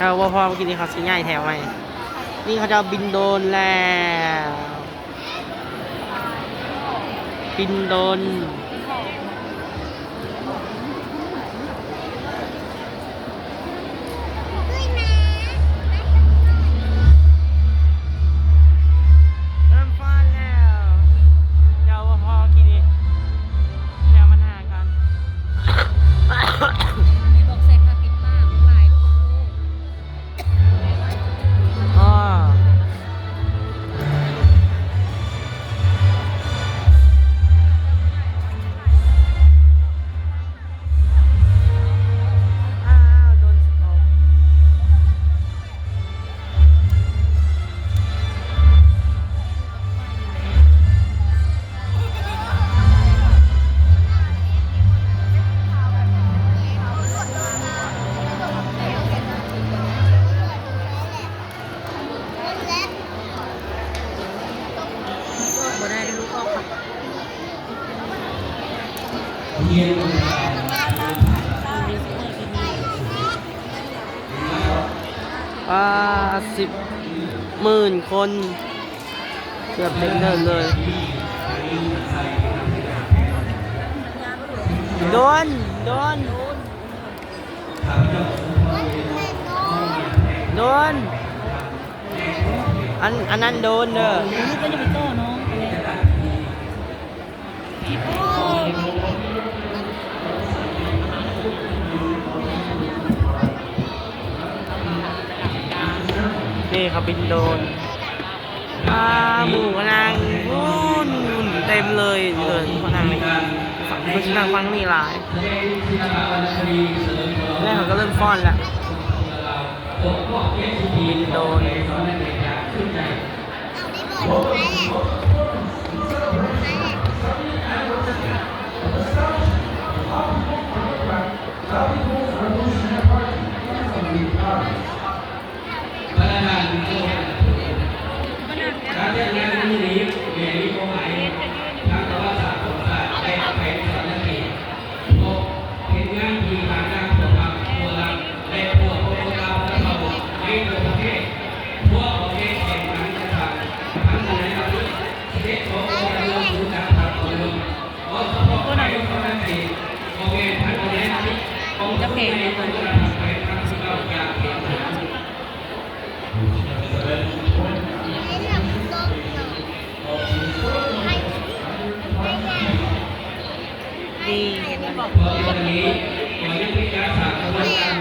ເຈົ້າບໍ່ພໍ ມື້ກີ້ນີ້ເຂົາຊິຍ້າຍແຖວໃໝ່. ນີ້ເຂົາເຈົ້າບິນໂດຣນແລ້ວ ບິນໂດຣນ. ເລີ່ມຟ້ອນແລ້ວ ເຈົ້າບໍ່ພໍ ກີ້ນີ້ແນວມັນຫາກັນ. ໃນບອກໃສ່ຜ້າປິດປາກຫຼາຍຄົນໂລດ. ອໍ ອ້າວ ໂດນສະເປົາ. ອອກບໍ່ໄດ້ເດີລູກ ອອກ. ປາ ສິບໝື່ນຄົນ ເກືອບເຕັມເດີ່ນເລີຍ. ໂດຣນ ໂດຣນ ໂດຣນ ອັນ ອັນນັ້ນໂດຣນເດີ. ນີ້ເຂົາບິນໂດຣນ. ອ່າ ໝູ່ກໍນັ່ງພຸ້ນເຕັມເລີຍ ເອີ ເຂົານັ່ງນີ້ ເຂົານັ່ງຝັ່ງນີ້ຫຼາຍ. ແລ້ວເຂົາກໍເລີ່ມຟ້ອນແລ້ວ ບິນໂດຣນ.ດີ ອັນນີ້ ເພາະວ່າອັນນີ້ກໍຍັງມີການສ້າງຂະບວນການ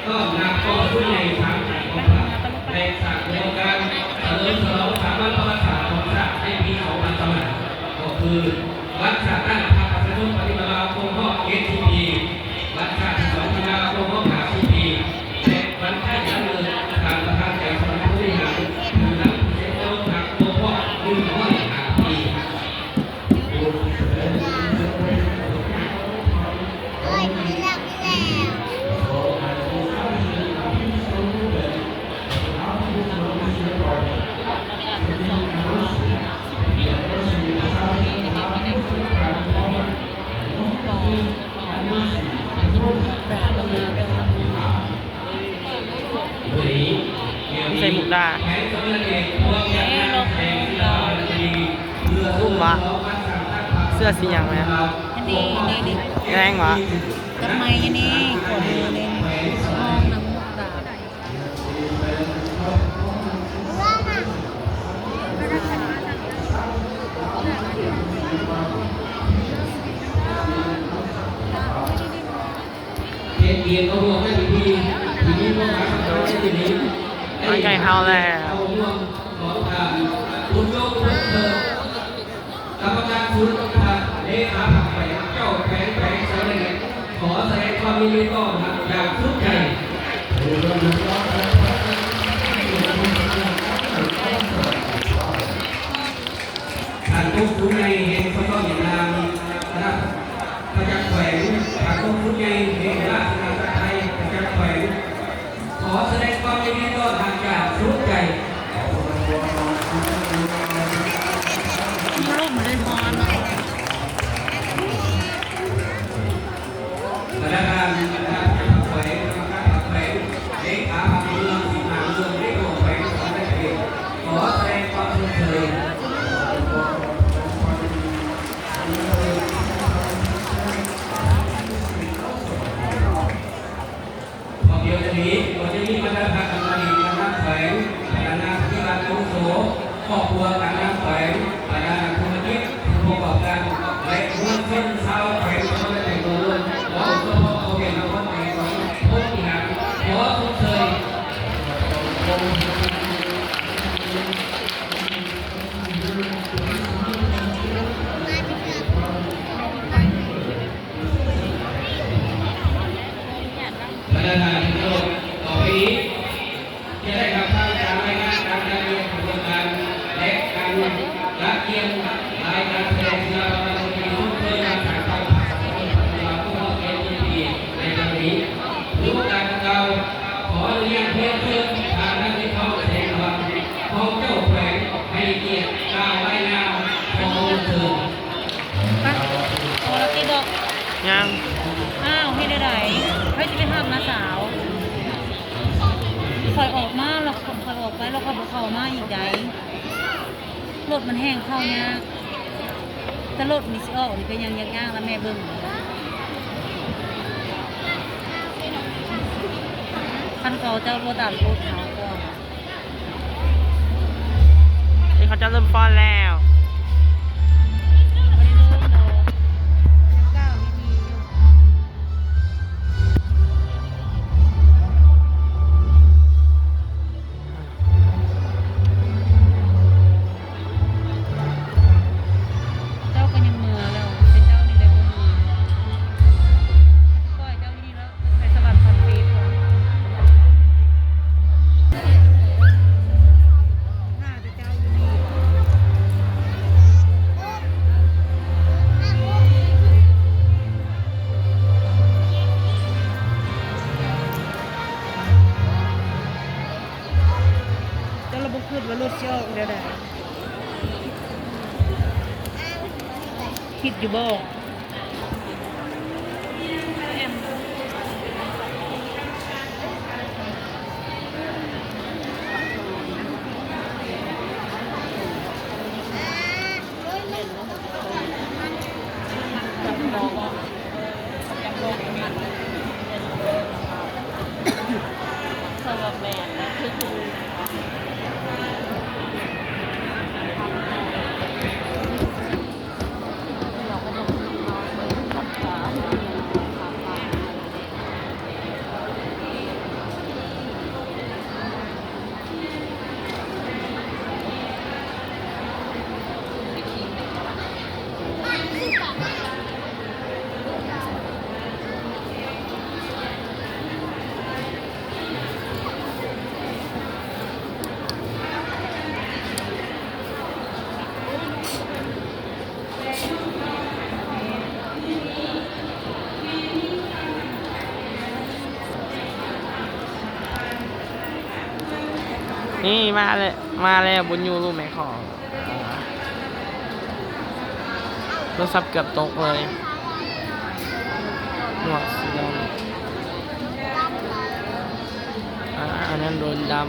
ຕ້ອນຮັບກອງຊຸດໃຫຍ່ສາມັກຄີຂອງພັກ ແລະ ສ້າງຂະບວນການສະເຫຼີມສະຫຼອງສາມວັນປະຫວັດສາດຂອງຊາດໃນປີສອງພັນຊາວຫ້າ ກໍຄື ວັນຈັດຕັ້ງພັກປະຊາຊົນປະຕິວັດລາວຄົບຮອບເຈັດສິບປີ, ວັນຊາດສອງພັນຊາວຫ້າຄົບຮອບຫ້າສິບປີ ແລະ ວັນຄ້າຍສຳເລັດການປະທານໃຈສະຫວັນຜູ້ບໍລິຫານ ຜູ້ນຳຜູ້ເສດເຈົ້າພັກຄົບຮອບໜຶ່ງຮ້ອຍຫ້າປີ. ໃສ່ໝວກດາ ອຸ້ມວະ ເສື້ອສີຫຍັງແມ່? ອັນນີ້ ນີ້ ນີ້ ແດງວະ ກັບໄມ້ນີ້ ຂວາມືນີ້ ຫ້ອງນຳໝວກດາ. ເປັນກຽດຕໍ່ພວກແມ່ນທີ່ ທີ່ມີຄວາມຮັກສະເໜີທີ່ນີ້ ມາໃກ້ເຮົາແລ້ວ. ເຂົ້າຮ່ວມຂອງທ່ານ ບຸນຍົງ ພົມເລີດ ກຳມະການສູນຂອງພັກ ເລຂາພັກແຂວງ ເຈົ້າແຂວງແຂວງສະຫວັນນະເຂດ ຂໍສະແດງຄວາມຍິນດີຕ້ອນຮັບຢ່າງສຸດໃຈ. ທ່ານກົງສູນໃຫຍ່ແຫ່ງສປປ ຫວຽດນາມ ປະຈຳແຂວງ, ທ່ານກົງສູນໃຫຍ່ແຫ່ງລາຊະອານາຈັກໄທ ປະຈຳແຂວງ ຂໍສະແດງຄວາມຍິນດີຕ້ອນຮັບຢ່າງສຸດໃຈ. ພະນັກງານ ພະນັກງານປະຈຳພັກແຂວງ, ກຳມະການພັກແຂວງ, ເລຂາ ຄອບຄົວການນຳແຂວງ, ບັນດານັກທຸລະກິດ, ຜູ້ປະກອບການ ແລະ ມວນຊົນຊາວແຂວງນະຄອນຫຼວງ ໂດຍສະເພາະພໍ່ແມ່ພີ່ນ້ອງຂອງຄົນທີ່ຮັກ ຂໍຊົມເຊີຍ ບັນດາທ່ານທີ່ເຄົາລົບ, ຕໍ່ໄປນີ້ ຈະໄດ້ຮັບຟັງການລາຍງານການຈັດລຽງຂະບວນການ ແລະ ການຈັດກຽມລາຍການສະແດງສິລະປະກອບພິທີຊົມເຊີຍວັນສາກອງພັນສາມຮ້ອຍຫົກສິບເຈັດປີໃນຄັ້ງນີ້. ຖືໂອກາດດັ່ງກ່າວ, ຂໍອະນຸຍາດຮຽນເຊີນທ່ານນາງ ວິເທົາ ແສງທອນ ຮອງເຈົ້າແຂວງ ໃຫ້ກຽດກ່າວລາຍງານຂໍຮຽນເຊີນ. ໄປ ພໍລະຕິບໍ? ຍັງ. ອ້າວ ເຮັດແນວໃດ? ໃຜຊິໄປຮັບນ້າສາວ? ຂ້ອຍອອກມາແລ້ວ ຂ້ອຍອອກໄປແລ້ວ ຂ້ອຍບໍ່ເຂົ້າມາອີກໃດ໋. ລົດມັນແຮ່ງເຂົ້າຍາກ ແຕ່ລົດນີ້ຊິອອກນີ້ກໍຍັງຍາກໆ ລະແມ່ເບິ່ງ. ຄັນເຂົາເຈົ້າບໍ່ຕັດລົດເຮົາກ່ອນ. ນີ້ເຂົາເຈົ້າເລີ່ມຟ້ອນແລ້ວ. ເຈົ້າກໍຍັງເມືອແລ້ວ ແຕ່ເຈົ້ານີ້ແຫຼະບໍ່ເມືອ. ຂ້ອຍຊິປ່ອຍເຈົ້າຢູ່ນີ້ແລ້ວ ໄປສະຫວັນພັນປີກ່ອນ. ຖ້າແຕ່ເຈົ້າຢູ່ນີ້ ເຈົ້າລະບໍ່ຄິດວ່າລົດຊິອອກແນວໃດ? ຄິດຢູ່ບໍ່? ນີ້ມາແລ້ວ ມາແລ້ວ ບຸນຍູ ລູກແມ່ຂອງ. ໂທລະສັບເກືອບຕົກເລີຍ. ໝວກສີດຳ. ອາ ອັນນັ້ນໂດນດຳ.